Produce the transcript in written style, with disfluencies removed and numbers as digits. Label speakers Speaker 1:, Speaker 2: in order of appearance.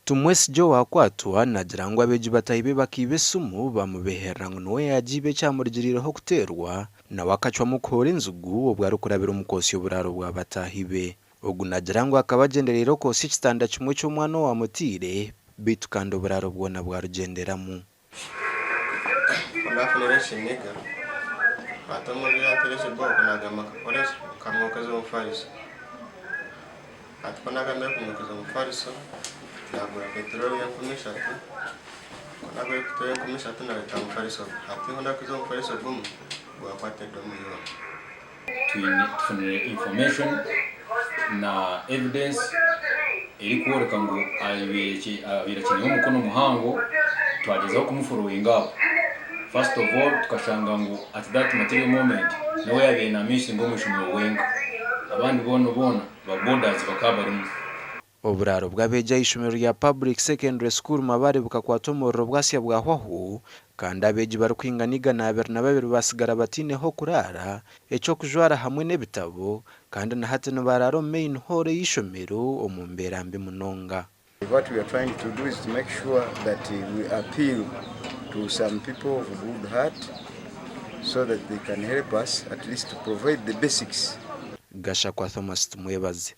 Speaker 1: Tumwesigye owakwatwa naagira ngu abeegi bataahi be bakaiba esimu bamubeherera ngu niwe yaagiiba ekyamurugiriireho kuteerwa nawe akacwamu kuhoora enzigu obwo arikurabira omu kwosya oburaaro bwa bataahi be. Ogu naagira ngu akaba agyendereire okwosya ekitanda kimwe ky'omwana owamutaire beitu kandi oburaaro bwona bwarugyenderamu.
Speaker 2: Ku naafunire ekiniga, hati omwojo yanteera ekibooko naagamba nkakora ki? Nkamwokeza omufariso. Hati ku naagambire kumwokeza omufariso, naagura peteroli y'enkumi ishatu, ku naagura peteroli y'enkumi ishatu naareeta aha mufariso gwe. Hati ku naakuza omufariso gumwe, gwakwata edomu yoona.
Speaker 3: Twine tufunire information na evidence erikworeka ngu abaire akiineho omukono muhango, twagyezaho kumu followinga up. First of all tukashanga ngu at that material moment niwe yabaire na missinga omu ishomero wenka, abandi boona boona ba boarders bakaba barimu.
Speaker 1: Oburaaro bw'abeegi aha ishomero rya Public Secondary School Mabare bukakwata omuriro bwasya bwahwaho kandi abeegi barikwingana 202 basigara bataine h'okuraara, eky'okujwara hamwe n'ebitabo kandi na hati nibaraara omu main hall y'eishomero omu mbeera mbi munonga.
Speaker 4: What we are trying to do is to make sure that we appeal to some people of good heart so that they can help us at least to provide the basics.
Speaker 1: Gashakwa Thomas Tumwebaze.